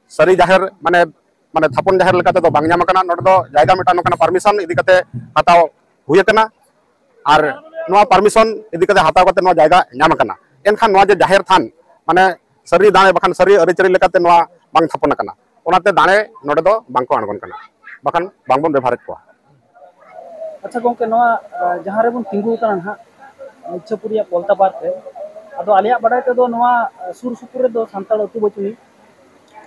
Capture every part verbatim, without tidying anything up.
ᱥᱟᱹᱨᱤ ᱡᱟᱦᱮᱨ ᱢᱟᱱᱮ ᱢᱟᱱᱮ ᱛᱷᱟᱯᱚᱱ ᱡᱟᱦᱮᱨ ᱞᱮᱠᱟ ᱛᱮᱫᱚ ᱵᱟᱝ ᱧᱟᱢ ᱟᱠᱟᱱᱟ᱾ ᱱᱚᱰᱮ ᱫᱚ ᱡᱟᱭᱜᱟ ᱢᱤᱫᱴᱟᱝ ᱱᱚᱝᱠᱟᱱᱟᱜ ᱯᱟᱨᱢᱤᱥᱚᱱ ᱤᱫᱤ ᱠᱟᱛᱮ ᱦᱟᱛᱟᱣ ᱦᱩᱭ ᱟᱠᱟᱱᱟ, ᱟᱨ ᱱᱚᱣᱟ ᱯᱟᱨᱢᱤᱥᱚᱱ ᱤᱫᱤ ᱠᱟᱛᱮ ᱦᱟᱛᱟᱣ ᱠᱟᱛᱮ ᱱᱚᱣᱟ ᱡᱟᱭᱜᱟ ᱧᱟᱢ ᱟᱠᱟᱱᱟ᱾ ᱮᱱᱠᱷᱟᱱ ᱱᱚᱣᱟ ᱡᱮ ᱡᱟᱦᱮᱨ ᱛᱷᱟᱱ ᱢᱟᱱᱮ ᱥᱟᱹᱨᱤ ᱫᱟᱲᱮ ᱵᱟᱠᱷᱟᱱ ᱥᱟᱹᱨᱤ ᱟᱹᱨᱤᱪᱟᱹᱞᱤ ᱞᱮᱠᱟᱛᱮ ᱱᱚᱣᱟ ᱵᱟᱝ ᱛᱷᱟᱯᱚᱱ ᱟᱠᱟᱱᱟ, ᱚᱱᱟᱛᱮ ᱫᱟᱲᱮ ᱱᱚᱰᱮ ᱫᱚ ᱵᱟᱝ ᱠᱚ ᱟᱬᱜᱚᱱ ᱠᱟᱱᱟ, ᱵᱟᱠᱷᱟᱱ ᱵᱟᱝ ᱵᱚᱱ ᱵᱮᱵᱷᱟᱨᱮᱫ ᱠᱚᱣᱟ᱾ ᱟᱪᱪᱷᱟ ᱜᱚᱝᱠᱮ, ᱱᱚᱣᱟ ᱡᱟᱦᱟᱸ ᱨᱮᱵᱚᱱ ᱛᱤᱸᱜᱩ ᱟᱠᱟᱱᱟ ᱱᱟᱦᱟᱜ, ᱤᱪᱷᱟᱹᱯᱩᱨᱤᱭᱟ ᱯᱚᱞᱛᱟ ᱯᱟᱨᱠ ᱨᱮ, ᱟᱫᱚ ᱟᱞᱮᱭᱟᱜ ᱵᱟᱰᱟᱭ ᱛᱮᱫᱚ ᱱᱚᱣᱟ ᱥᱩᱨ ᱥᱩᱯᱩᱨ ᱨᱮᱫᱚ ᱥᱟᱱᱛᱟᱲ ᱟᱹᱛᱩ ᱵᱟᱹᱪᱩᱜ ᱟᱹᱱᱤᱡ,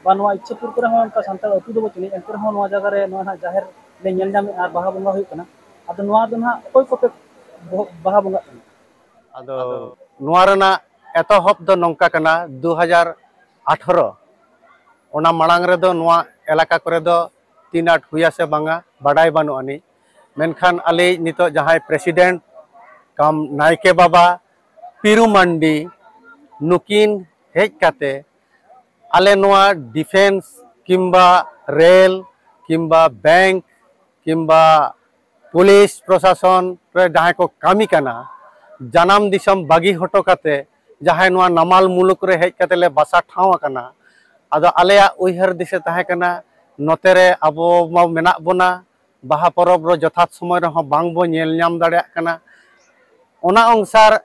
ᱵᱟ ᱱᱚᱣᱟ ᱤᱪᱷᱟᱹᱯᱩᱨ ᱠᱚᱨᱮ ᱦᱚᱸ ᱚᱱᱠᱟ ᱥᱟᱱᱛᱟᱲ ᱟᱹᱛᱩ ᱫᱚ ᱵᱟᱹᱪᱩᱜ ᱟᱹᱱᱤᱡ, ᱮᱱᱛᱮ ᱨᱮᱦᱚᱸ ᱱᱚᱣᱟ ᱡᱟᱭᱜᱟ ᱨᱮ ᱱᱚᱣᱟ ᱱᱟᱦᱟᱜ ᱡᱟᱦᱮᱨ ᱞᱮ ᱧᱮᱞ ᱧᱟᱢᱮᱫᱼᱟ ᱟᱨ ᱵᱟᱦᱟ ᱵᱚᱸᱜᱟ ᱦᱩᱭᱩᱜ ᱠᱟᱱᱟ᱾ ᱟᱫᱚ ᱱᱚᱣᱟ ᱫᱚ ᱱᱟᱦᱟᱜ ᱚᱠᱚᱭ ᱠᱚᱯᱮ ᱵᱚ- ᱵᱟᱦᱟ ᱵᱚᱸᱜᱟᱜ ᱠᱟᱱᱟ? ᱟᱫᱚ ᱱᱚᱣᱟ ᱨᱮᱱᱟᱜ ᱮᱛᱚᱦᱚᱵ ᱫᱚ ᱱᱚᱝᱠᱟ ᱠᱟᱱᱟ, ᱫᱩ ᱦᱟᱡᱟᱨ ᱟᱴᱷᱨᱚ, ᱚᱱᱟ ᱢᱟᱲᱟᱝ ᱨᱮᱫᱚ ᱱᱚᱣᱟ ᱮᱞᱟᱠᱟ ᱠᱚᱨᱮ ᱫᱚ ᱛᱤᱱ ᱟᱸᱴ ᱦᱩᱭᱟ ᱥᱮ ᱵᱟᱝᱟ ᱵᱟᱰᱟᱭ ᱵᱟᱹᱱᱩᱜ ᱟᱹᱱᱤᱡ, ᱢᱮᱱᱠᱷᱟᱱ ᱟᱞᱮᱭᱤᱡ ᱱᱤᱛᱚᱜ ᱡᱟᱦᱟᱸᱭ ᱯᱨᱮᱥᱤᱰᱮᱱᱴ ᱠᱟᱢ ᱱᱟᱭᱠᱮ ᱵᱟᱵᱟ ᱯᱤᱨᱩ ᱢᱟᱱᱰᱤ, ᱱᱩᱠᱤᱱ ᱦᱮᱡ ᱠᱟᱛᱮ ᱟᱞᱮ ᱱᱚᱣᱟ ᱰᱤᱯᱷᱮᱱᱥ ᱠᱤᱢᱵᱟ ᱨᱮᱞ ᱠᱤᱢᱵᱟ ᱵᱮᱝᱠ ᱠᱤᱢᱵᱟ ᱯᱩᱞᱤᱥ ᱯᱨᱚᱥᱟᱥᱚᱱ ᱨᱮ ᱡᱟᱦᱟᱸᱭ ᱠᱚ ᱠᱟᱹᱢᱤ ᱠᱟᱱᱟ, ᱡᱟᱱᱟᱢ ᱫᱤᱥᱚᱢ ᱵᱟᱹᱜᱤ ᱦᱚᱴᱚ ᱠᱟᱛᱮ ᱡᱟᱦᱟᱸᱭ ᱱᱚᱣᱟ ᱱᱟᱢᱟᱞ ᱢᱩᱞᱩᱠ ᱨᱮ ᱦᱮᱡ ᱠᱟᱛᱮ ᱞᱮ ᱵᱟᱥᱟ ᱴᱷᱟᱶ ᱟᱠᱟᱱᱟ, ᱟᱫᱚ ᱟᱞᱮᱭᱟᱜ ᱩᱭᱦᱟᱹᱨ ᱫᱤᱥᱟᱹ ᱛᱟᱦᱮᱸ ᱠᱟᱱᱟ, ᱱᱚᱛᱮ ᱨᱮ ᱟᱵᱚ ᱢᱟ ᱢᱮᱱᱟᱜ ᱵᱚᱱᱟ, ᱵᱟᱦᱟ ᱯᱚᱨᱚᱵᱽ ᱨᱮ ᱡᱚᱛᱷᱟᱛ ᱥᱚᱢᱚᱭ ᱨᱮᱦᱚᱸ ᱵᱟᱝ ᱵᱚ ᱧᱮᱞ ᱧᱟᱢ ᱫᱟᱲᱮᱭᱟᱜ ᱠᱟᱱᱟ᱾ ᱚᱱᱟ ᱚᱱᱩᱥᱟᱨ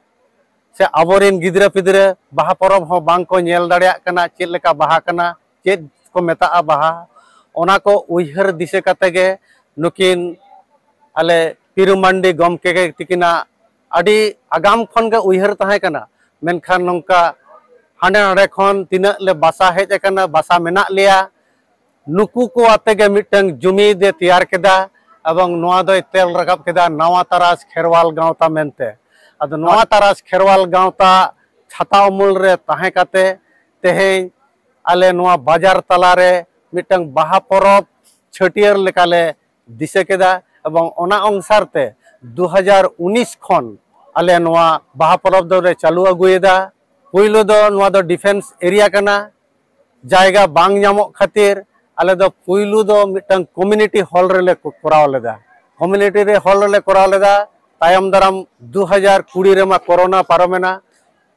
ᱥᱮ ᱟᱵᱚᱨᱮᱱ ᱜᱤᱫᱽᱨᱟᱹ ᱯᱤᱫᱽᱨᱟᱹ ᱵᱟᱦᱟ ᱯᱚᱨᱚᱵᱽ ᱦᱚᱸ ᱵᱟᱝ ᱠᱚ ᱧᱮᱞ ᱫᱟᱲᱮᱭᱟᱜ ᱠᱟᱱᱟ, ᱪᱮᱫ ᱞᱮᱠᱟ ᱵᱟᱦᱟ ᱠᱟᱱᱟ, ᱪᱮᱫ ᱠᱚ ᱢᱮᱛᱟᱜᱼᱟ ᱵᱟᱦᱟ, ᱚᱱᱟ ᱠᱚ ᱩᱭᱦᱟᱹᱨ ᱫᱤᱥᱟᱹ ᱠᱟᱛᱮ ᱜᱮ ᱱᱩᱠᱤᱱ ᱟᱞᱮ ᱯᱤᱨᱩ ᱢᱟᱱᱰᱤ ᱜᱚᱢᱠᱮ ᱛᱤᱠᱤᱱᱟᱜ ᱟᱹᱰᱤ ᱟᱜᱟᱢ ᱠᱷᱚᱱ ᱜᱮ ᱩᱭᱦᱟᱹᱨ ᱛᱟᱦᱮᱸ ᱠᱟᱱᱟ᱾ ᱢᱮᱱᱠᱷᱟᱱ ᱱᱚᱝᱠᱟ ᱦᱟᱸᱰᱮ ᱱᱟᱰᱮ ᱠᱷᱚᱱ ᱛᱤᱱᱟᱹᱜ ᱞᱮ ᱵᱟᱥᱟ ᱦᱮᱡ ᱟᱠᱟᱱᱟ, ᱵᱟᱥᱟ ᱢᱮᱱᱟᱜ ᱞᱮᱭᱟ, ᱱᱩᱠᱩ ᱠᱚ ᱟᱛᱮ ᱜᱮ ᱢᱤᱫᱴᱟᱝ ᱡᱩᱢᱤᱫ ᱮ ᱛᱮᱭᱟᱨ ᱠᱮᱫᱟ ᱮᱵᱚᱝ ᱱᱚᱣᱟ ᱫᱚᱭ ᱛᱮᱞ ᱨᱟᱠᱟᱵ ᱠᱮᱫᱟ ᱱᱟᱣᱟ ᱛᱟᱨᱟᱥ ᱠᱷᱮᱨᱣᱟᱞ ᱜᱟᱶᱛᱟ ᱢᱮᱱᱛᱮ᱾ ᱟᱫᱚ ᱱᱚᱣᱟ ᱛᱟᱨᱟᱥ ᱠᱷᱮᱨᱣᱟᱞ ᱜᱟᱶᱛᱟ ᱪᱷᱟᱛᱟ ᱩᱢᱩᱞ ᱨᱮ ᱛᱟᱦᱮᱸ ᱠᱟᱛᱮ ᱛᱮᱦᱮᱧ ᱟᱞᱮ ᱱᱚᱣᱟ ᱵᱟᱡᱟᱨ ᱛᱟᱞᱟᱨᱮ ᱢᱤᱫᱴᱟᱝ ᱵᱟᱦᱟ ᱯᱚᱨᱚᱵᱽ ᱪᱷᱟᱹᱴᱭᱟᱹᱨ ᱞᱮᱠᱟᱞᱮ ᱫᱤᱥᱟᱹ ᱠᱮᱫᱟ ᱮᱵᱚᱝ ᱚᱱᱟ ᱚᱱᱩᱥᱟᱨ ᱛᱮ ᱫᱩ ᱦᱟᱡᱟᱨ ᱩᱱᱤᱥ ᱠᱷᱚᱱ ᱟᱞᱮ ᱱᱚᱣᱟ ᱵᱟᱦᱟ ᱯᱚᱨᱚᱵᱽ ᱫᱚᱞᱮ ᱪᱟᱹᱞᱩ ᱟᱹᱜᱩᱭᱮᱫᱟ᱾ ᱯᱩᱭᱞᱩ ᱫᱚ ᱱᱚᱣᱟ ᱫᱚ ᱰᱤᱯᱷᱮᱱᱥ ᱮᱨᱤᱭᱟ ᱠᱟᱱᱟ, ᱡᱟᱭᱜᱟ ᱵᱟᱝ ᱧᱟᱢᱚᱜ ᱠᱷᱟᱹᱛᱤᱨ ᱟᱞᱮ ᱫᱚ ᱯᱩᱭᱞᱩ ᱫᱚ ᱢᱤᱫᱴᱟᱝ ᱠᱚᱢᱤᱭᱩᱱᱤᱴᱤ ᱦᱚᱞ ᱨᱮᱞᱮ ᱠᱚ- ᱠᱚᱨᱟᱣ ᱞᱮᱫᱟ᱾ ᱠᱚᱢᱤᱭᱩᱱᱤᱴᱤ ᱨᱮ ᱦᱚᱞ ᱨᱮᱞᱮ ᱠᱚᱨᱟᱣ ᱞᱮᱫᱟ᱾ ᱛᱟᱭᱚᱢ ᱫᱟᱨᱟᱢ ᱫᱩ ᱦᱟᱡᱟᱨ ᱠᱩᱲᱤ ᱨᱮᱢᱟ ᱠᱳᱨᱳᱱᱟ ᱯᱟᱨᱚᱢᱮᱱᱟ,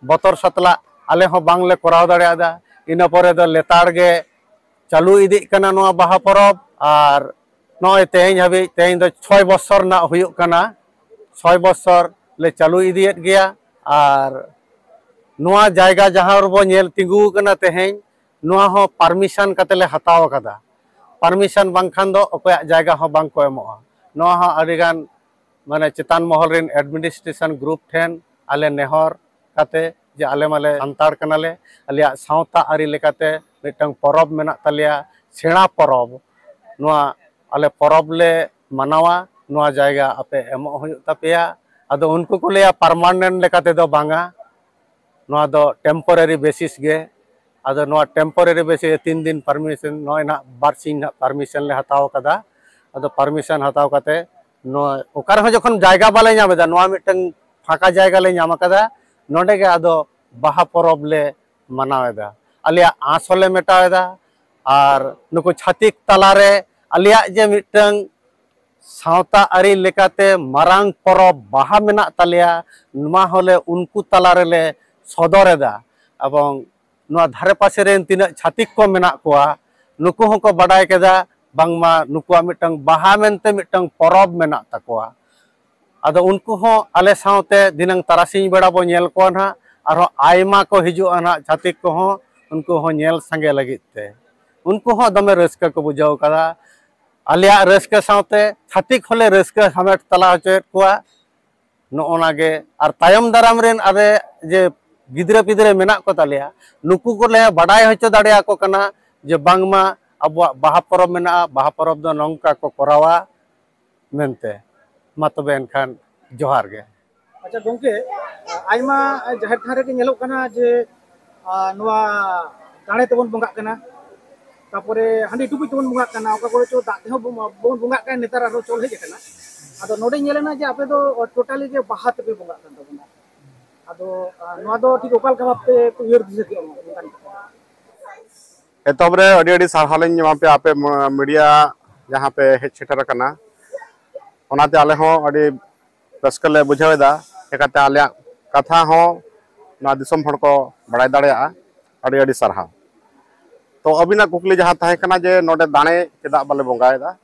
ᱵᱚᱛᱚᱨ ᱥᱟᱛᱞᱟᱜ ᱟᱞᱮ ᱦᱚᱸ ᱵᱟᱝᱞᱮ ᱠᱚᱨᱟᱣ ᱫᱟᱲᱮᱭᱟᱫᱟ᱾ ᱤᱱᱟᱹ ᱯᱚᱨᱮ ᱫᱚ ᱞᱮᱛᱟᱲ ᱜᱮ ᱪᱟᱹᱞᱩ ᱤᱫᱤᱜ ᱠᱟᱱᱟ ᱱᱚᱣᱟ ᱵᱟᱦᱟ ᱯᱚᱨᱚᱵᱽ᱾ ᱟᱨ ᱱᱚᱜᱼᱚᱭ ᱛᱮᱦᱮᱧ ᱦᱟᱹᱵᱤᱡ, ᱛᱮᱦᱮᱧ ᱫᱚ ᱪᱷᱚᱭ ᱵᱚᱪᱷᱚᱨ ᱨᱮᱱᱟᱜ ᱦᱩᱭᱩᱜ ᱠᱟᱱᱟ, ᱪᱷᱚᱭ ᱵᱚᱪᱷᱚᱨ ᱞᱮ ᱪᱟᱹᱞᱩ ᱤᱫᱤᱭᱮᱫ ᱜᱮᱭᱟ᱾ ᱟᱨ ᱱᱚᱣᱟ ᱡᱟᱭᱜᱟ ᱡᱟᱦᱟᱸ ᱨᱮᱵᱚ ᱧᱮᱞ ᱛᱤᱸᱜᱩ ᱟᱠᱟᱱᱟ ᱛᱮᱦᱮᱧ, ᱱᱚᱣᱟ ᱦᱚᱸ ᱯᱟᱨᱢᱤᱥᱚᱱ ᱠᱟᱛᱮ ᱞᱮ ᱦᱟᱛᱟᱣ ᱟᱠᱟᱫᱟ᱾ ᱯᱟᱨᱢᱤᱥᱚᱱ ᱵᱟᱝᱠᱷᱟᱱ ᱫᱚ ᱚᱠᱚᱭᱟᱜ ᱡᱟᱭᱜᱟ ᱦᱚᱸ ᱵᱟᱝ ᱠᱚ ᱮᱢᱚᱜᱼᱟ᱾ ᱱᱚᱣᱟ ᱦᱚᱸ ᱟᱹᱰᱤᱜᱟᱱ, ᱢᱟᱱᱮ, ᱪᱮᱛᱟᱱ ᱢᱚᱦᱚᱞ ᱨᱮᱱ ᱮᱰᱢᱤᱱᱤᱥᱴᱨᱮᱥᱚᱱ ᱜᱨᱩᱯ ᱴᱷᱮᱱ ᱟᱞᱮ ᱱᱮᱦᱚᱨ ᱠᱟᱛᱮ, ᱡᱮ ᱟᱞᱮ ᱢᱟᱞᱮ ᱥᱟᱱᱛᱟᱲ ᱠᱟᱱᱟᱞᱮ, ᱟᱞᱮᱭᱟᱜ ᱥᱟᱶᱛᱟ ᱟᱹᱨᱤ ᱞᱮᱠᱟᱛᱮ ᱢᱤᱫᱴᱟᱝ ᱯᱚᱨᱚᱵᱽ ᱢᱮᱱᱟᱜ ᱛᱟᱞᱮᱭᱟ, ᱥᱮᱬᱟ ᱯᱚᱨᱚᱵᱽ, ᱱᱚᱣᱟ ᱟᱞᱮ ᱯᱚᱨᱚᱵᱽ ᱞᱮ ᱢᱟᱱᱟᱣᱟ, ᱱᱚᱣᱟ ᱡᱟᱭᱜᱟ ᱟᱯᱮ ᱮᱢᱚᱜ ᱦᱩᱭᱩᱜ ᱛᱟᱯᱮᱭᱟ᱾ ᱟᱫᱚ ᱩᱱᱠᱩ ᱠᱚ ᱞᱟᱹᱭᱟ, ᱯᱟᱨᱢᱟᱱᱮᱱᱴ ᱞᱮᱠᱟ ᱛᱮᱫᱚ ᱵᱟᱝᱟ, ᱱᱚᱣᱟ ᱫᱚ ᱴᱮᱢᱯᱳᱨᱟᱨᱤ ᱵᱮᱥᱤᱥ ᱜᱮ᱾ ᱟᱫᱚ ᱱᱚᱣᱟ ᱴᱮᱢᱯᱳᱨᱟᱨᱤ ᱵᱮᱥᱤᱥ ᱛᱤᱱ ᱫᱤᱱ ᱯᱟᱨᱢᱤᱥᱚᱱ, ᱱᱚᱜᱼᱚᱭ ᱱᱟᱦᱟᱜ ᱵᱟᱨ ᱥᱤᱧ ᱱᱟᱦᱟᱜ ᱯᱟᱨᱢᱤᱥᱚᱱ ᱞᱮ ᱦᱟᱛᱟᱣ ᱠᱟᱫᱟ᱾ ᱟᱫᱚ ᱯᱟᱨᱢᱤᱥᱚᱱ ᱦᱟᱛᱟᱣ ᱠᱟᱛᱮ ᱱᱚᱣᱟ ᱚᱠᱟ ᱨᱮᱦᱚᱸ ᱡᱚᱠᱷᱚᱱ ᱡᱟᱭᱜᱟ ᱵᱟᱞᱮ ᱧᱟᱢ ᱮᱫᱟ, ᱱᱚᱣᱟ ᱢᱤᱫᱴᱟᱝ ᱯᱷᱟᱸᱠᱟ ᱡᱟᱭᱜᱟ ᱞᱮ ᱧᱟᱢ ᱟᱠᱟᱫᱟ, ᱱᱚᱰᱮ ᱜᱮ ᱟᱫᱚ ᱵᱟᱦᱟ ᱯᱚᱨᱚᱵᱽ ᱞᱮ ᱢᱟᱱᱟᱣ ᱮᱫᱟ᱾ ᱟᱞᱮᱭᱟᱜ ᱟᱸᱥ ᱦᱚᱸᱞᱮ ᱢᱮᱴᱟᱣ ᱮᱫᱟ᱾ ᱟᱨ ᱱᱩᱠᱩ ᱪᱷᱟᱹᱛᱤᱠ ᱛᱟᱞᱟᱨᱮ ᱟᱞᱮᱭᱟᱜ ᱡᱮ ᱢᱤᱫᱴᱟᱝ ᱥᱟᱶᱛᱟ ᱟᱹᱨᱤ ᱞᱮᱠᱟᱛᱮ ᱢᱟᱨᱟᱝ ᱯᱚᱨᱚᱵᱽ ᱵᱟᱦᱟ ᱢᱮᱱᱟᱜ ᱛᱟᱞᱮᱭᱟ, ᱱᱚᱣᱟ ᱦᱚᱸᱞᱮ ᱩᱱᱠᱩ ᱛᱟᱞᱟ ᱨᱮᱞᱮ ᱥᱚᱫᱚᱨ ᱮᱫᱟ᱾ ᱮᱵᱚᱝ ᱱᱚᱣᱟ ᱫᱷᱟᱨᱮ ᱯᱟᱥᱮ ᱨᱮᱱ ᱛᱤᱱᱟᱹᱜ ᱪᱷᱟᱹᱛᱤᱠ ᱠᱚ ᱢᱮᱱᱟᱜ ᱠᱚᱣᱟ, ᱱᱩᱠᱩ ᱦᱚᱸᱠᱚ ᱵᱟᱰᱟᱭ ᱠᱮᱫᱟ ᱵᱟᱝᱢᱟ ᱱᱩᱠᱩᱣᱟᱜ ᱢᱤᱫᱴᱟᱝ ᱵᱟᱦᱟ ᱢᱮᱱᱛᱮ ᱢᱤᱫᱴᱟᱝ ᱯᱚᱨᱚᱵᱽ ᱢᱮᱱᱟᱜ ᱛᱟᱠᱚᱣᱟ᱾ ᱟᱫᱚ ᱩᱱᱠᱩ ᱦᱚᱸ ᱟᱞᱮ ᱥᱟᱶᱛᱮ ᱫᱷᱤᱱᱟᱹᱝ ᱛᱟᱨᱟᱥᱤᱧ ᱵᱮᱲᱟ ᱵᱚ ᱧᱮᱞ ᱠᱚᱣᱟ ᱱᱟᱦᱟᱜ, ᱟᱨᱦᱚᱸ ᱟᱭᱢᱟ ᱠᱚ ᱦᱤᱡᱩᱜᱼᱟ ᱱᱟᱦᱟᱜ ᱪᱷᱟᱹᱛᱤᱠ ᱠᱚᱦᱚᱸ, ᱩᱱᱠᱩ ᱦᱚᱸ ᱧᱮᱞ ᱥᱟᱸᱜᱮ ᱞᱟᱹᱜᱤᱫ ᱛᱮ᱾ ᱩᱱᱠᱩ ᱦᱚᱸ ᱫᱚᱢᱮ ᱨᱟᱹᱥᱠᱟᱹ ᱠᱚ ᱵᱩᱡᱷᱟᱹᱣ ᱠᱟᱫᱟ᱾ ᱟᱞᱮᱭᱟᱜ ᱨᱟᱹᱥᱠᱟᱹ ᱥᱟᱶᱛᱮ ᱪᱷᱟᱹᱛᱤᱠ ᱦᱚᱸᱞᱮ ᱨᱟᱹᱥᱠᱟᱹ ᱦᱟᱢᱮᱴ ᱛᱟᱞᱟ ᱦᱚᱪᱚᱭᱮᱫ ᱠᱚᱣᱟ᱾ ᱱᱚᱜᱼᱚ ᱱᱟ ᱜᱮ᱾ ᱟᱨ ᱛᱟᱭᱚᱢ ᱫᱟᱨᱟᱢ ᱨᱮᱱ ᱟᱞᱮ ᱡᱮ ᱜᱤᱫᱽᱨᱟᱹ ᱯᱤᱫᱽᱨᱟᱹ ᱢᱮᱱᱟᱜ ᱠᱚ ᱛᱟᱞᱮᱭᱟ, ᱱᱩᱠᱩ ᱠᱚᱞᱮ ᱵᱟᱰᱟᱭ ᱦᱚᱪᱚ ᱫᱟᱲᱮᱭᱟᱠᱚ ᱠᱟᱱᱟ ᱡᱮ ᱵᱟᱝᱢᱟ ᱟᱵᱚᱣᱟᱜ ᱵᱟᱦᱟ ᱯᱚᱨᱚᱵᱽ ᱢᱮᱱᱟᱜᱼᱟ, ᱵᱟᱦᱟ ᱯᱚᱨᱚᱵᱽ ᱫᱚ ᱱᱚᱝᱠᱟ ᱠᱚ ᱠᱚᱨᱟᱣᱟ ᱢᱮᱱᱛᱮ᱾ ᱢᱟ ᱛᱚᱵᱮ ᱮᱱᱠᱷᱟᱱ ᱡᱚᱦᱟᱨ ᱜᱮ᱾ ᱟᱪᱪᱷᱟ ᱜᱚᱝᱠᱮ, ᱟᱭᱢᱟ ᱡᱟᱦᱮᱨ ᱛᱷᱟᱱ ᱨᱮᱜᱮ ᱧᱮᱞᱚᱜ ᱠᱟᱱᱟ ᱡᱮ, ᱟ, ᱱᱚᱣᱟ ᱫᱟᱲᱮ ᱛᱮᱵᱚᱱ ᱵᱚᱸᱜᱟᱜ ᱠᱟᱱᱟ, ᱛᱟᱯᱚᱨᱮ ᱦᱟᱺᱰᱤ ᱴᱩᱠᱩᱡ ᱛᱮᱵᱚᱱ ᱵᱚᱸᱜᱟᱜ ᱠᱟᱱᱟ, ᱚᱠᱟ ᱠᱚᱨᱮ ᱪᱚ ᱫᱟᱜ ᱛᱮᱦᱚᱸ ᱵᱚᱱ, ᱵᱚᱱ ᱵᱚᱸᱜᱟᱜ ᱠᱟᱱᱟ, ᱱᱮᱛᱟᱨ ᱟᱨᱦᱚᱸ ᱪᱚᱞ ᱦᱮᱡ ᱟᱠᱟᱱᱟ᱾ ᱟᱫᱚ ᱱᱚᱰᱮ ᱧᱮᱞ ᱮᱱᱟ ᱡᱮ ᱟᱯᱮ ᱫᱚ ᱴᱳᱴᱟᱞᱤ ᱜᱮ ᱵᱟᱦᱟ ᱛᱮᱯᱮ ᱵᱚᱸᱜᱟᱜ ᱠᱟᱱ ᱛᱟᱵᱚᱱᱟ᱾ ᱟᱫᱚ, ᱟ, ᱱᱚᱣᱟ ᱫᱚ ᱴᱷᱤᱠ ᱚᱠᱟ ᱞᱮᱠᱟ ᱵᱷᱟᱵ ᱛᱮ ᱯᱮ ᱩᱭᱦᱟᱹᱨ ᱫᱤᱥᱟᱹ ᱠᱮᱜᱼᱟ ᱱᱚᱝᱠᱟᱱ ᱠᱟᱛᱷᱟ? ᱮᱛᱚᱦᱚᱵ ᱨᱮ ᱟᱹᱰᱤ ᱟᱹᱰᱤ ᱥᱟᱨᱦᱟᱣ ᱞᱤᱧ ᱮᱢᱟ ᱯᱮᱭᱟ, ᱟᱯᱮ ᱢᱤᱰᱤᱭᱟ ᱡᱟᱦᱟᱸ ᱯᱮ ᱦᱮᱡ ᱥᱮᱴᱮᱨ ᱟᱠᱟᱱᱟ, ᱚᱱᱟᱛᱮ ᱟᱞᱮ ᱦᱚᱸ ᱟᱹᱰᱤ ᱨᱟᱹᱥᱠᱟᱹ ᱞᱮ ᱵᱩᱡᱷᱟᱹᱣ ᱮᱫᱟ᱾ ᱪᱮᱠᱟᱛᱮ ᱟᱞᱮᱭᱟᱜ ᱠᱟᱛᱷᱟ ᱦᱚᱸ ᱱᱚᱣᱟ ᱫᱤᱥᱚᱢ ᱦᱚᱲ ᱠᱚ ᱵᱟᱲᱟᱭ ᱫᱟᱲᱮᱭᱟᱜᱼᱟ᱾ ᱟᱹᱰᱤ ᱟᱹᱰᱤ ᱥᱟᱨᱦᱟᱣ᱾ ᱛᱚ ᱟᱹᱵᱤᱱᱟᱜ ᱠᱩᱠᱞᱤ ᱡᱟᱦᱟᱸ ᱛᱟᱦᱮᱸ ᱠᱟᱱᱟ ᱡᱮ ᱱᱚᱰᱮ ᱫᱟᱲᱮ ᱪᱮᱫᱟᱜ ᱵᱟᱞᱮ ᱵᱚᱸᱜᱟᱭᱮᱫᱟ,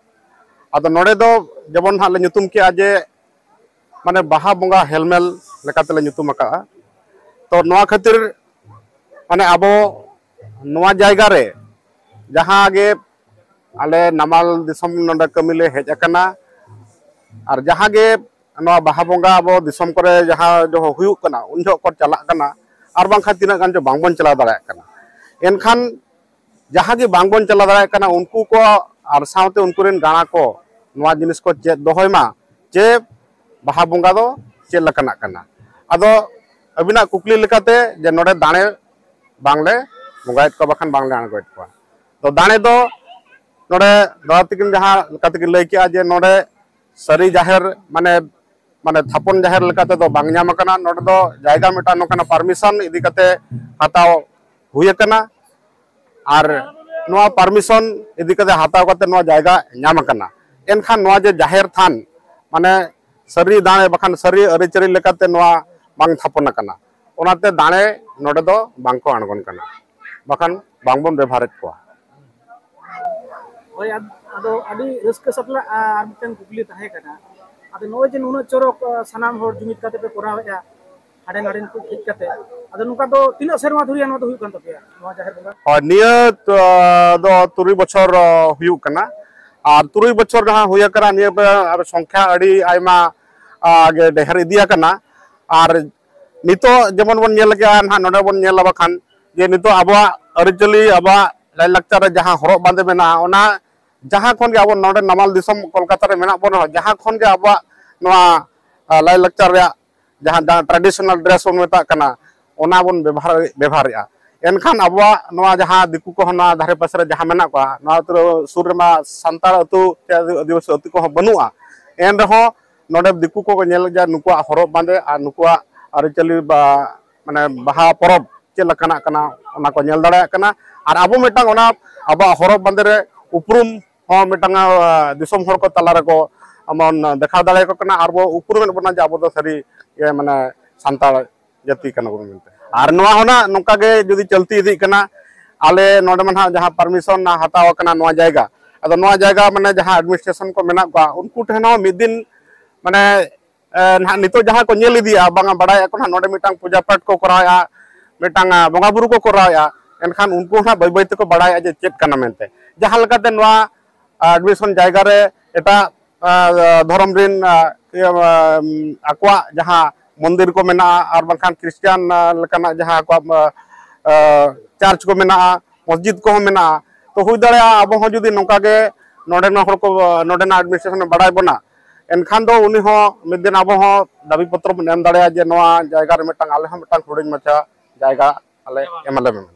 ᱟᱫᱚ ᱱᱚᱰᱮ ᱫᱚ ᱡᱮᱢᱚᱱ ᱦᱟᱸᱜ ᱞᱮ ᱧᱩᱛᱩᱢ ᱠᱮᱜᱼᱟ ᱡᱮ ᱢᱟᱱᱮ ᱵᱟᱦᱟ ᱵᱚᱸᱜᱟ ᱦᱮᱞᱢᱮᱞ ᱞᱮᱠᱟᱛᱮᱞᱮ ᱧᱩᱛᱩᱢ ᱟᱠᱟᱫᱼᱟ᱾ ᱛᱚ ᱱᱚᱣᱟ ᱠᱷᱟᱹᱛᱤᱨ ᱢᱟᱱᱮ ᱟᱵᱚ ᱱᱚᱣᱟ ᱡᱟᱭᱜᱟ ᱨᱮ ᱡᱟᱦᱟᱸ ᱜᱮ ᱟᱞᱮ ᱱᱟᱢᱟᱞ ᱫᱤᱥᱚᱢ ᱱᱚᱰᱮ ᱠᱟᱹᱢᱤ ᱞᱮ ᱦᱮᱡ ᱟᱠᱟᱱᱟ, ᱟᱨ ᱡᱟᱦᱟᱸ ᱜᱮ ᱱᱚᱣᱟ ᱵᱟᱦᱟ ᱵᱚᱸᱜᱟ ᱟᱵᱚ ᱫᱤᱥᱚᱢ ᱠᱚᱨᱮ ᱡᱟᱦᱟᱸ ᱡᱚᱠᱷᱚᱱ ᱦᱩᱭᱩᱜ ᱠᱟᱱᱟ, ᱩᱱ ᱡᱚᱦᱚᱜ ᱠᱚ ᱪᱟᱞᱟᱜ ᱠᱟᱱᱟ, ᱟᱨ ᱵᱟᱝᱠᱷᱟᱱ ᱛᱤᱱᱟᱹᱜ ᱜᱟᱱ ᱪᱚ ᱵᱟᱝᱵᱚᱱ ᱪᱟᱞᱟᱣ ᱫᱟᱲᱮᱭᱟᱜ ᱠᱟᱱᱟ᱾ ᱮᱱᱠᱷᱟᱱ ᱡᱟᱦᱟᱸ ᱜᱮ ᱵᱟᱝᱵᱚᱱ ᱪᱟᱞᱟᱣ ᱫᱟᱲᱮᱭᱟᱜ ᱠᱟᱱᱟ, ᱩᱱᱠᱩ ᱠᱚ ᱟᱨ ᱥᱟᱶᱛᱮ ᱩᱱᱠᱩ ᱨᱮᱱ ᱜᱟᱬᱟ ᱠᱚ ᱱᱚᱣᱟ ᱡᱤᱱᱤᱥ ᱠᱚ ᱪᱮᱫ ᱫᱚᱦᱚᱭ ᱢᱟ ᱡᱮ ᱵᱟᱦᱟ ᱵᱚᱸᱜᱟ ᱫᱚ ᱪᱮᱫ ᱞᱮᱠᱟᱱᱟᱜ ᱠᱟᱱᱟ᱾ ᱟᱫᱚ ᱟᱹᱵᱤᱱᱟᱜ ᱠᱩᱠᱞᱤ ᱞᱮᱠᱟᱛᱮ ᱡᱮ ᱱᱚᱰᱮ ᱫᱟᱲᱮ ᱵᱟᱝᱞᱮ ᱵᱚᱸᱜᱟᱭᱮᱫ ᱠᱚᱣᱟ, ᱵᱟᱠᱷᱟᱱ ᱵᱟᱝᱞᱮ ᱟᱬᱜᱚᱭᱮᱫ ᱠᱚᱣᱟ᱾ ᱛᱚ ᱫᱟᱲᱮ ᱫᱚ ᱱᱚᱰᱮ ᱫᱟᱫᱟ ᱛᱟᱹᱠᱤᱱ ᱡᱟᱦᱟᱸ ᱞᱮᱠᱟ ᱛᱮᱠᱤᱱ ᱞᱟᱹᱭ ᱠᱮᱜᱼᱟ ᱡᱮ ᱱᱚᱰᱮ ᱥᱟᱹᱨᱤ ᱡᱟᱦᱮᱨ ᱢᱟᱱᱮ ᱢᱟᱱᱮ ᱛᱷᱟᱯᱚᱱ ᱡᱟᱦᱮᱨ ᱞᱮᱠᱟ ᱛᱮᱫᱚ ᱵᱟᱝ ᱧᱟᱢ ᱟᱠᱟᱱᱟ᱾ ᱱᱚᱰᱮ ᱫᱚ ᱡᱟᱭᱜᱟ ᱢᱤᱫᱴᱟᱝ ᱱᱚᱝᱠᱟᱱᱟᱜ ᱯᱟᱨᱢᱤᱥᱚᱱ ᱤᱫᱤ ᱠᱟᱛᱮ ᱦᱟᱛᱟᱣ ᱦᱩᱭ ᱟᱠᱟᱱᱟ, ᱟᱨ ᱱᱚᱣᱟ ᱯᱟᱨᱢᱤᱥᱚᱱ ᱤᱫᱤ ᱠᱟᱛᱮ ᱦᱟᱛᱟᱣ ᱠᱟᱛᱮ ᱱᱚᱣᱟ ᱡᱟᱭᱜᱟ ᱧᱟᱢ ᱟᱠᱟᱱᱟ᱾ ᱮᱱᱠᱷᱟᱱ ᱱᱚᱣᱟ ᱡᱮ ᱡᱟᱦᱮᱨ ᱛᱷᱟᱱ ᱢᱟᱱᱮ ᱥᱟᱹᱨᱤ ᱫᱟᱲᱮ ᱵᱟᱠᱷᱟᱱ ᱥᱟᱹᱨᱤ ᱟᱹᱨᱤᱪᱟᱹᱞᱤ ᱞᱮᱠᱟᱛᱮ ᱱᱚᱣᱟ ᱵᱟᱝ ᱛᱷᱟᱯᱚᱱ ᱟᱠᱟᱱᱟ, ᱚᱱᱟᱛᱮ ᱫᱟᱲᱮ ᱱᱚᱰᱮ ᱫᱚ ᱵᱟᱝ ᱠᱚ ᱟᱬᱜᱚᱱ ᱠᱟᱱᱟ, ᱵᱟᱠᱷᱟᱱ ᱵᱟᱝᱵᱚᱱ ᱵᱮᱵᱷᱟᱨᱮᱫ ᱠᱚᱣᱟ᱾ ᱦᱳᱭ, ᱟᱫ- ᱟᱫᱚ ᱟᱹᱰᱤ ᱨᱟᱹᱥᱠᱟᱹ ᱥᱟᱛᱞᱟᱜ ᱟᱨ ᱢᱤᱫᱴᱟᱝ ᱠᱩᱠᱞᱤ ᱛᱟᱦᱮᱸ ᱠᱟᱱᱟ᱾ ᱟᱫᱚ ᱱᱚᱜᱼᱚᱭ ᱡᱮ ᱱᱩᱱᱟᱹᱜ ᱪᱚᱨᱚᱠ ᱟᱸ, ᱥᱟᱱᱟᱢ ᱦᱚᱲ ᱡᱩᱢᱤᱫ ᱠᱟᱛᱮ ᱯᱮ ᱠᱚᱨᱟᱣᱮᱫᱼᱟ, ᱦᱟᱸᱰᱮ ᱱᱟᱰᱮᱱ ᱠᱚ ᱦᱮᱡ ᱠᱟᱛᱮ, ᱟᱫᱚ ᱱᱚᱝᱠᱟ ᱫᱚ ᱛᱤᱱᱟᱹᱜ ᱥᱮᱨᱢᱟ ᱫᱷᱩᱨᱤᱭᱟ ᱱᱚᱣᱟ ᱫᱚ ᱦᱩᱭᱩᱜ ᱠᱟᱱ ᱛᱟᱯᱮᱭᱟ, ᱱᱚᱣᱟ ᱡᱟᱦᱮᱨ ᱵᱚᱸᱜᱟ? ᱦᱳᱭ, ᱱᱤᱭᱟᱹ ᱛᱚ, ᱫᱚ ᱛᱩᱨᱩᱭ ᱵᱚᱪᱷᱚᱨ ᱚ, ᱦᱩᱭᱩᱜ ᱠᱟᱱᱟ᱾ ᱟᱨ ᱛᱩᱨᱩᱭ ᱵᱚᱪᱷᱚᱨ ᱡᱟᱦᱟᱸ ᱦᱩᱭ ᱟᱠᱟᱱᱟ, ᱱᱤᱭᱟᱹ ᱯᱮ ᱟᱨ ᱥᱚᱝᱠᱷᱟ ᱟᱹᱰᱤ ᱟᱭᱢᱟ ᱟ, ᱜᱮ ᱰᱷᱮᱨ ᱤᱫᱤ ᱟᱠᱟᱱᱟ᱾ ᱟᱨ ᱱᱤᱛᱚᱜ ᱡᱮᱢᱚᱱ ᱵᱚᱱ ᱧᱮᱞ ᱠᱮᱜᱼᱟ ᱱᱟᱦᱟᱜ, ᱱᱚᱰᱮ ᱵᱚᱱ ᱧᱮᱞ ᱵᱟᱠᱷᱟᱱ ᱡᱮ ᱱᱤᱛᱚᱜ ᱟᱵᱚᱣᱟᱜ ᱟᱹᱨᱤᱪᱟᱹᱞᱤ, ᱟᱵᱚᱣᱟᱜ ᱞᱟᱭᱼᱞᱟᱠᱪᱟᱨ ᱨᱮ ᱡᱟᱦᱟᱸ ᱦᱚᱨᱚᱜ ᱵᱟᱸᱫᱮ ᱢᱮᱱᱟᱜᱼᱟ, ᱚᱱᱟ ᱡᱟᱦᱟᱸ ᱠᱷᱚᱱ ᱜᱮ ᱟᱵᱚ ᱱᱚᱰᱮ ᱱᱟᱢᱟᱞ ᱫᱤᱥᱚᱢ ᱠᱳᱞᱠᱟᱛᱟ ᱨᱮ ᱢᱮᱱᱟᱜ ᱵᱚᱱ ᱨᱮᱦᱚᱸ, ᱡᱟᱦᱟᱸ ᱠᱷᱚᱱ ᱜᱮ ᱟᱵᱚᱣᱟᱜ ᱱᱚᱣᱟ ᱟ, ᱞᱟᱭᱼᱞᱟᱠᱪᱟᱨ ᱨᱮᱭᱟᱜ ᱡᱟᱦᱟᱸ ᱴᱨᱟᱰᱤᱥᱚᱱᱟᱞ ᱰᱨᱮᱥ ᱵᱚᱱ ᱢᱮᱛᱟᱜ ᱠᱟᱱᱟ, ᱚᱱᱟ ᱵᱚᱱ ᱵᱮᱵᱷᱟᱨ ᱵᱮᱵᱷᱟᱨᱮᱜᱼᱟ᱾ ᱮᱱᱠᱷᱟᱱ ᱟᱵᱚᱣᱟᱜ ᱱᱚᱣᱟ ᱡᱟᱦᱟᱸ ᱫᱤᱠᱩ ᱠᱚᱦᱚᱸ ᱱᱚᱣᱟ ᱫᱷᱟᱨᱮ ᱯᱟᱥᱮ ᱨᱮ ᱡᱟᱦᱟᱸ ᱢᱮᱱᱟᱜ ᱠᱚᱣᱟ, ᱱᱚᱣᱟ ᱟᱹᱛᱩ ᱥᱩᱨ ᱨᱮᱢᱟ ᱥᱟᱱᱛᱟᱲ ᱟᱹᱛᱩ ᱥᱮ ᱟᱹᱫᱤᱵᱟᱹᱥᱤ ᱟᱹᱛᱩ ᱠᱚᱦᱚᱸ ᱵᱟᱹᱱᱩᱜᱼᱟ᱾ ᱮᱱ ᱨᱮᱦᱚᱸ ᱱᱚᱰᱮ ᱫᱤᱠᱩ ᱠᱚ ᱧᱮᱞ ᱡᱟ ᱱᱩᱠᱩᱣᱟᱜ ᱦᱚᱨᱚᱜ ᱵᱟᱸᱫᱮ ᱟᱨ ᱱᱩᱠᱩᱣᱟᱜ ᱟᱹᱨᱤᱪᱟᱹᱞᱤ ᱵᱟ ᱢᱟᱱᱮ ᱵᱟᱦᱟ ᱯᱚᱨᱚᱵᱽ ᱪᱮᱫ ᱞᱮᱠᱟᱱᱟᱜ ᱠᱟᱱᱟ, ᱚᱱᱟ ᱠᱚ ᱧᱮᱞ ᱫᱟᱲᱮᱭᱟᱜ ᱠᱟᱱᱟ᱾ ᱟᱨ ᱟᱵᱚ ᱢᱤᱫᱴᱟᱝ ᱚᱱᱟ ᱟᱵᱚᱣᱟᱜ ᱦᱚᱨᱚᱜ ᱵᱟᱸᱫᱮ ᱨᱮ ᱩᱯᱨᱩᱢ ᱦᱚᱸ ᱢᱤᱫᱴᱟᱝ ᱟ, ᱫᱤᱥᱚᱢ ᱦᱚᱲ ᱠᱚ ᱛᱟᱞᱟ ᱨᱮᱠᱚ ᱮᱢᱚᱱ ᱫᱮᱠᱷᱟᱣ ᱫᱟᱲᱮᱭᱟᱠᱚ ᱠᱟᱱᱟ ᱟᱨ ᱵᱚ ᱩᱯᱨᱩᱢᱮᱫ ᱵᱚᱱᱟ ᱡᱮ ᱟᱵᱚ ᱫᱚ ᱥᱟᱹᱨᱤ ᱜᱮ ᱢᱟᱱᱮ ᱥᱟᱱᱛᱟᱲ ᱡᱟᱹᱛᱤ ᱠᱟᱱᱟ ᱵᱚᱱ ᱢᱮᱱᱛᱮ᱾ ᱟᱨ ᱱᱚᱣᱟ ᱦᱚᱸ ᱱᱟᱜ ᱱᱚᱝᱠᱟ ᱜᱮ ᱡᱩᱫᱤ ᱪᱚᱞᱛᱤ ᱤᱫᱤᱜ ᱠᱟᱱᱟ, ᱟᱞᱮ ᱱᱚᱰᱮ ᱢᱟ ᱱᱟᱦᱟᱜ ᱡᱟᱦᱟᱸ ᱯᱟᱨᱢᱤᱥᱚᱱ ᱦᱟᱛᱟᱣ ᱟᱠᱟᱱᱟ ᱱᱚᱣᱟ ᱡᱟᱭᱜᱟ, ᱟᱫᱚ ᱱᱚᱣᱟ ᱡᱟᱭᱜᱟ ᱢᱟᱱᱮ ᱡᱟᱦᱟᱸ ᱮᱰᱢᱤᱱᱤᱥᱴᱨᱮᱥᱚᱱ ᱠᱚ ᱢᱮᱱᱟᱜ ᱠᱚᱣᱟ, ᱩᱱᱠᱩ ᱴᱷᱮᱱ ᱦᱚᱸ ᱢᱤᱫ ᱫᱤᱱ ᱢᱟᱱᱮ ᱮ, ᱱᱟᱦᱟᱜ ᱱᱤᱛᱚᱜ ᱡᱟᱦᱟᱸ ᱠᱚ ᱧᱮᱞ ᱤᱫᱤᱭᱟ, ᱵᱟᱝᱟ ᱵᱟᱲᱟᱭ ᱟᱠᱚ ᱱᱟᱦᱟᱜ ᱱᱚᱰᱮ ᱢᱤᱫᱴᱟᱝ ᱯᱩᱡᱟ ᱯᱟᱴ ᱠᱚ ᱠᱚᱨᱟᱣᱮᱫᱼᱟ, ᱢᱤᱫᱴᱟᱝ ᱟ, ᱵᱚᱸᱜᱟ ᱵᱩᱨᱩ ᱠᱚ ᱠᱚᱨᱟᱣᱮᱫᱼᱟ, ᱮᱱᱠᱷᱟᱱ ᱩᱱᱠᱩ ᱦᱚᱸ ᱱᱟᱦᱟᱜ ᱵᱟᱹᱭ ᱵᱟᱹᱭ ᱛᱮᱠᱚ ᱵᱟᱲᱟᱭᱟ ᱡᱮ ᱪᱮᱫ ᱠᱟᱱᱟ ᱢᱮᱱᱛᱮ᱾ ᱡᱟᱦᱟᱸ ᱞᱮᱠᱟᱛᱮ ᱱᱚᱣᱟ ᱮᱰᱢᱤᱥᱚᱱ ᱡᱟᱭᱜᱟ ᱨᱮ ᱮᱴᱟᱜ ᱟ, ᱫᱷᱚᱨᱚᱢ ᱨᱮᱱ ᱟ, ᱤᱭᱟᱹ, ᱟ, ᱟᱠᱚᱣᱟᱜ ᱡᱟᱦᱟᱸ ᱢᱚᱱᱫᱤᱨ ᱠᱚ ᱢᱮᱱᱟᱜᱼᱟ, ᱟᱨ ᱵᱟᱝᱠᱷᱟᱱ ᱠᱷᱨᱤᱥᱴᱟᱱ ᱟ, ᱞᱮᱠᱟᱱᱟᱜ ᱡᱟᱦᱟᱸ ᱟᱠᱚᱣᱟᱜ ᱟ, ᱟ, ᱪᱟᱨᱪ ᱠᱚ ᱢᱮᱱᱟᱜᱼᱟ, ᱢᱚᱥᱡᱤᱫ ᱠᱚᱦᱚᱸ ᱢᱮᱱᱟᱜᱼᱟ᱾ ᱛᱚ ᱦᱩᱭ ᱫᱟᱲᱮᱭᱟᱜᱼᱟ ᱟᱵᱚ ᱦᱚᱸ ᱡᱩᱫᱤ ᱱᱚᱝᱠᱟ ᱜᱮ ᱱᱚᱰᱮᱱ ᱦᱚᱲ ᱠᱚ, ᱱᱚᱰᱮᱱᱟᱜ ᱮᱰᱢᱤᱱᱤᱥᱴᱨᱮᱥᱚᱱ ᱮ ᱵᱟᱲᱟᱭ ᱵᱚᱱᱟ, ᱮᱱᱠᱷᱟᱱ ᱫᱚ ᱩᱱᱤ ᱦᱚᱸ ᱢᱤᱫ ᱫᱤᱱ ᱟᱵᱚ ᱦᱚᱸ ᱫᱟᱹᱵᱤ ᱯᱚᱛᱨᱚ ᱵᱚᱱ ᱮᱢ ᱫᱟᱲᱮᱭᱟᱜᱼᱟ ᱡᱮ ᱱᱚᱣᱟ ᱡᱟᱭᱜᱟ ᱨᱮ ᱢᱤᱫᱴᱟᱝ ᱟᱞᱮ ᱦᱚᱸ ᱢᱤᱫᱴᱟᱝ ᱦᱩᱰᱤᱧ ᱢᱟᱪᱷᱟ ᱡᱟᱭᱜᱟ ᱟᱞᱮ ᱮᱢᱟᱞᱮ ᱢᱮ᱾